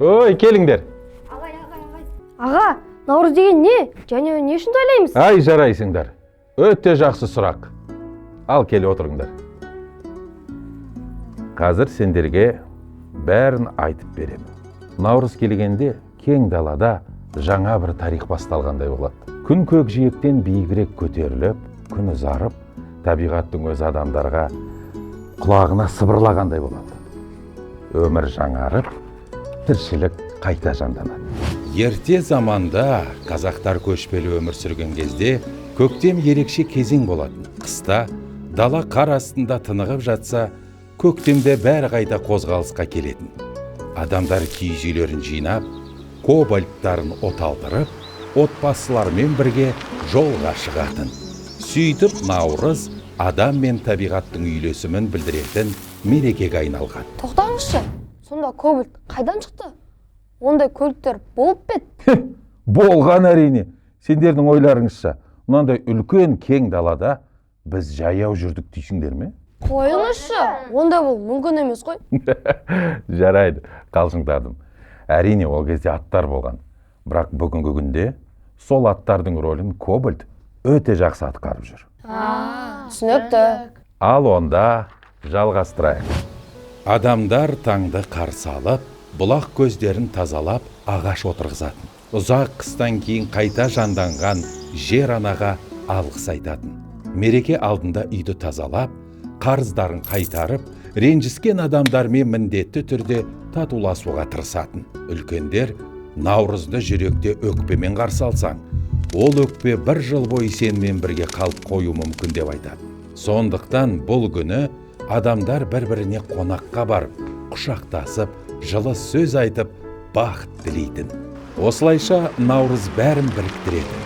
Ой, келіңдер. Аға, наурыз деген не және не үшін тойлаймыз? Ай, жарайсыңдар. Өте жақсы сұрақ. Ал, кел, отырыңдар. Қазір сендерге бәрін айтып беремін. Наурыз келгенде кең далада жаңа бір тарих басталғандай болады. Күн көкжиектен биігірек көтеріліп, күн ұзарып, табиғаттың өзі адамдарға құлағына сыбырлағандай болады. Өмір жаңарып, тіршілік қайта жанданады. Ерте заманда қазақтар көшпелі өмір сүрген кезде көктем ерекше кезең болатын. Қыста дала қар астында тынығып жатса, көктемде бәрі қайта қозғалысқа келетін. Адамдар киіз үйлерін жинап, кобальттарын оталдырып, отбасыларымен бірге жолға шығатын. Сөйтіп, наурыз адам мен табиғаттың үйлесімін білдіретін мерекеге айналған. Тоқтаңызшы, сонда кобальт қайдан шықты? Ондай көліктер болып па еді? Болған, әрине. Сендердің ойларыңызша, мынандай үлкен кең далада біз жаяу жүрдік дейсіңдер ме? Қойыңызшы, ондай болу мүмкін емес қой. Жарайды, қалжыңдадым. Әрине, ол кезде аттар болған, бірақ бүгінгі күнде сол аттардың рөлін кобальт өте жақсы атқарып жүр. Түсінікті. Ал онда жалғастырайық. Адамдар таңды қарсы алып, бұлақ көздерін тазалап, ағаш отырғызатын. Ұзақ қыстан кейін қайта жанданған жер анаға алғыс айтатын. Мереке алдында үйді тазалап, қарыздарын қайтарып, ренжіскен адамдармен міндетті түрде татуласуға тырысатын. Үлкендер: «Наурызды жүректе өкпемен қарсы алсаң, ол өкпе бір жыл бойы сенімен бірге қалып қоюы мүмкін», – деп айтады. Сондықтан бұл күні адамдар бір біріне қонаққа барып, құшақтасып, жылы сөз айтып, бақыт тілейтін. Осылайша наурыз бәрін біріктіреді: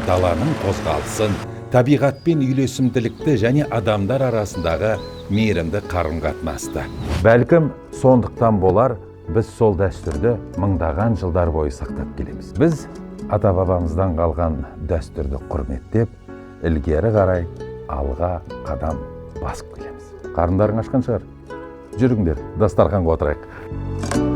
даланың қозғалысын, табиғатпен үйлесімділікті және адамдар арасындағы мейірімді қарым қатынасты. Бәлкім, сондықтан болар, біз сол дәстүрді мыңдаған жылдар бойы сақтап келеміз. Біз ата бабамыздан қалған дәстүрді құрметтеп, ілгері қарай алға қадам басып келеміз. Қарындарың ашқан шығар, жүріңдер, дастарханға отырайық.